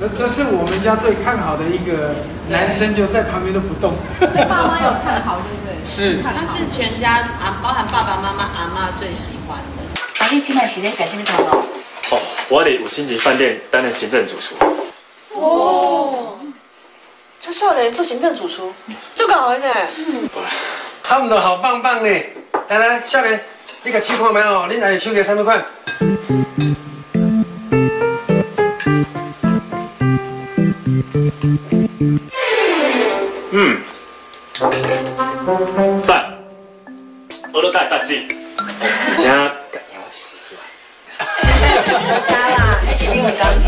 那這是我們家最看好的一個男生，就在旁邊都不動。爸媽有看好，對不對？是，他是全家啊，包含爸爸媽媽、阿嬤最喜歡的。啊，你這擺是咧食啥物頭路？哦，我佇五星級飯店擔任行政主廚。哦，這少年做行政主廚，就搞的呢。嗯，他們都好棒棒呢。來來，少年，你共試看覓哦？恁愛手機啥物款？嗯，讚，我都帶大劑，而且感我一時出來。多謝啦，還是你文章聽。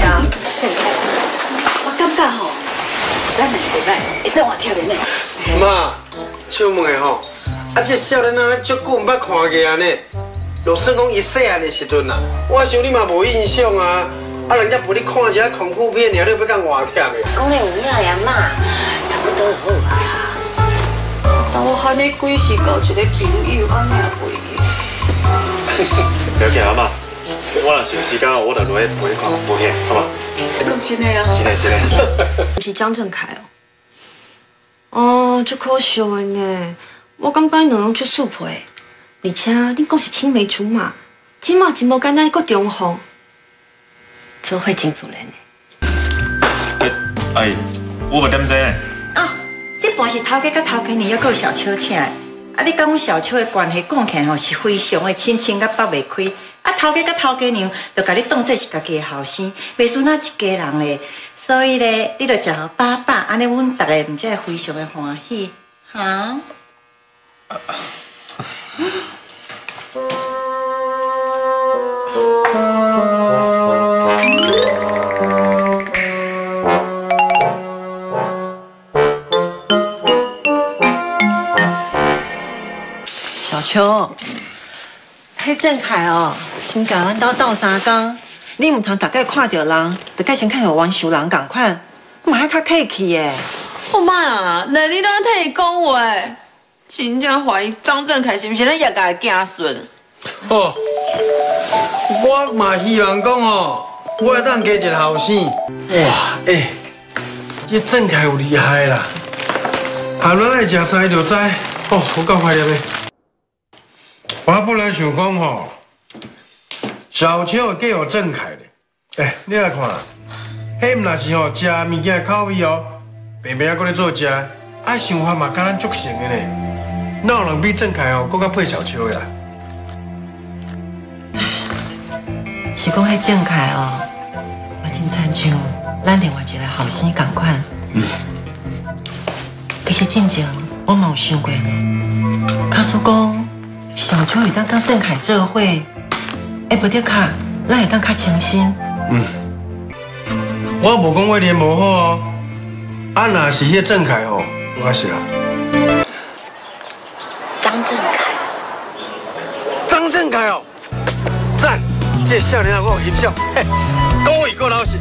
我感覺吼，咱兩個禮拜會使換貼的呢。媽，請問的吼，啊這少年仔足久毋捌看過啊呢？就算講伊細漢的時陣啦，我想你嘛無印象啊。啊，人家陪你看一下恐怖片，你欲講偌忝的？講得有影呀媽，差不多就好啊。但我喊你幾時交一個朋友，按呢也袂記。不要緊阿媽，我若是有時間，我就落去陪你看恐怖片，好無？講真的啊？真的真的。毋是張振凱哦，哦，足可惜的呢。我感覺𪜶兩攏足速配，而且恁講是青梅竹馬，這馬真無簡單閣重逢。做伙真自然的。哎，我無點鐘。啊，這盤是頭家佮頭家娘，猶閣有小秋請的。啊，你佮阮小秋的關係講起來吼，是非常的親親佮放袂開。啊，頭家佮頭家娘就共你當做是家己的後生，袂輸咱一家人咧。所以咧，你著食予飽飽，按呢阮逐个毋才會非常的歡喜，哈？小秋，彼振凱哦，先共阮兜鬥相共，你毋通逐擺看著人，就該先看予冤仇人仝款，嘛愛較客氣的。我媽啊，連你攏替伊講話，真正懷疑張振凱是毋是咱葉家的子孫？哦，我嘛希望講哦，我會當加一個後生。哇，欸，這振凱有厲害啦，含咱愛食屎就知，哦，有夠懷念的。我本來想講吼，小秋會嫁予振凱的。欸，你來看，彼毋若是吼食物件的口味哦，平平仔閣咧做食，啊想法嘛佮咱足像的呢。哪有人比振凱哦閣較配小秋的啦？是講彼振凱哦，我真親像咱另外一個後生仝款。嗯。其實進前我嘛有想過呢，假使講小秋會當佮振凱做伙，會無得較，咱會當較清新。嗯。我無講威廉無好哦，啊若是彼振凱哦，我是啦。張振凱。張振凱哦，讚！這少年仔我有欣賞，嘿，古意閣老實。